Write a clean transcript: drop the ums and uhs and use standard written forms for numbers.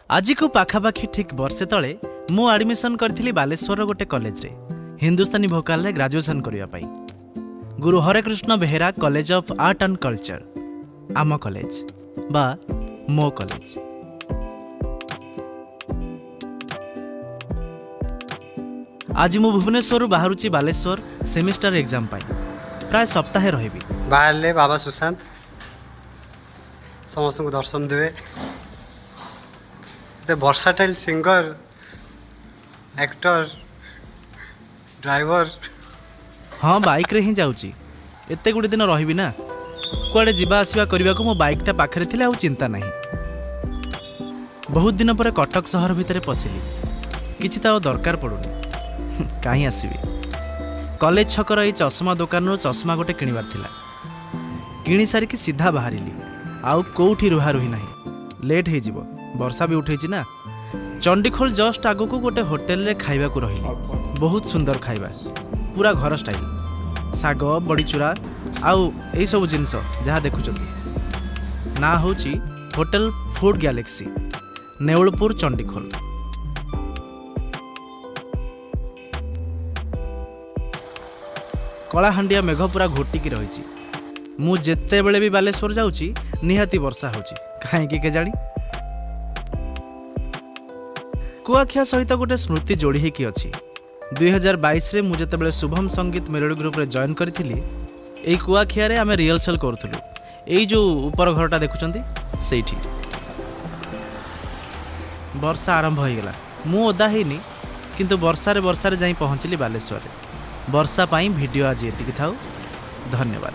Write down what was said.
ଆଜିକୁ ପାଖାପାଖି ଠିକ୍ ବର୍ଷେ ତଳେ ମୁଁ ଆଡ଼ମିସନ୍ କରିଥିଲି ବାଲେଶ୍ୱରର ଗୋଟେ କଲେଜରେ ହିନ୍ଦୁସ୍ତାନୀ ଭୋକାଲରେ ଗ୍ରାଜୁଏସନ୍ କରିବା ପାଇଁ, Guru Harekrushna Behera college of art and culture, ଆମ କଲେଜ ବା ମୋ କଲେଜ। ଆଜି ମୁଁ ଭୁବନେଶ୍ୱରରୁ ବାହାରୁଛି ବାଲେଶ୍ୱର ସେମିଷ୍ଟାର ଏକ୍ଜାମ୍ ପାଇଁ। ପ୍ରାୟ ସପ୍ତାହେ ରହିବି। ବାହାରିଲେ ବାବା ସୁଶାନ୍ତ, ସମସ୍ତଙ୍କୁ ଦର୍ଶନ ଦେବେ। ଏତେ ଭର୍ସାଟାଇଲ୍ ସିଙ୍ଗର, ଆକ୍ଟର, ଡ୍ରାଇଭର। ହଁ, ବାଇକ୍ରେ ହିଁ ଯାଉଛି। ଏତେ ଗୁଡ଼ିଏ ଦିନ ରହିବି ନା, କୁଆଡ଼େ ଯିବା ଆସିବା କରିବାକୁ ମୋ ବାଇକ୍ଟା ପାଖରେ ଥିଲେ ଆଉ ଚିନ୍ତା ନାହିଁ। ବହୁତ ଦିନ ପରେ କଟକ ସହର ଭିତରେ ପଶିଲି। କିଛି ତ ଆଉ ଦରକାର ପଡ଼ୁନି, କାହିଁ ଆସିବି? କଲେଜ ଛକର ଏଇ ଚଷମା ଦୋକାନରୁ ଚଷମା ଗୋଟେ କିଣିବାର ଥିଲା। କିଣି ସାରିକି ସିଧା ବାହାରିଲି। ଆଉ କେଉଁଠି ରୁହାରୁହି ନାହିଁ, ଲେଟ୍ ହେଇଯିବ। ବର୍ଷା ବି ଉଠେଇଛି ନା। ଚଣ୍ଡିଖୋଲ ଜଷ୍ଟ ଆଗକୁ ଗୋଟେ ହୋଟେଲରେ ଖାଇବାକୁ ରହିଲି। ବହୁତ ସୁନ୍ଦର ଖାଇବା, ପୁରା ଘର ଷ୍ଟାଇଲ୍। ଶାଗ, ବଡ଼ିଚୁରା ଆଉ ଏଇସବୁ ଜିନିଷ ଯାହା ଦେଖୁଛନ୍ତି। ନାଁ ହେଉଛି hotel food galaxy, Neulapur, Chandikhol. କଳାହାଣ୍ଡିଆ ମେଘ ପୁରା ଘୋଟିକି ରହିଛି। ମୁଁ ଯେତେବେଳେ ବି ବାଲେଶ୍ୱର ଯାଉଛି, ନିହାତି ବର୍ଷା ହେଉଛି, କାହିଁକି କେଜାଣି। କୁଆଖିଆ ସହିତ ଗୋଟେ ସ୍ମୃତି ଯୋଡ଼ି ହେଇକି ଅଛି। 2022ରେ ମୁଁ ଯେତେବେଳେ ଶୁଭମ ସଙ୍ଗୀତ ମେଲୋଡ଼ି ଗ୍ରୁପରେ ଜଏନ୍ କରିଥିଲି, ଏଇ କୁଆଖିଆରେ ଆମେ ରିହର୍ସାଲ୍ କରୁଥିଲୁ। ଏଇ ଯେଉଁ ଉପର ଘରଟା ଦେଖୁଛନ୍ତି, ସେଇଠି। ବର୍ଷା ଆରମ୍ଭ ହୋଇଗଲା। ମୁଁ ଓଦା ହେଇନି, କିନ୍ତୁ ବର୍ଷାରେ ବର୍ଷାରେ ଯାଇ ପହଞ୍ଚିଲି ବାଲେଶ୍ୱରରେ। ବର୍ଷା ପାଇଁ ଭିଡ଼ିଓ ଆଜି ଏତିକି ଥାଉ। ଧନ୍ୟବାଦ।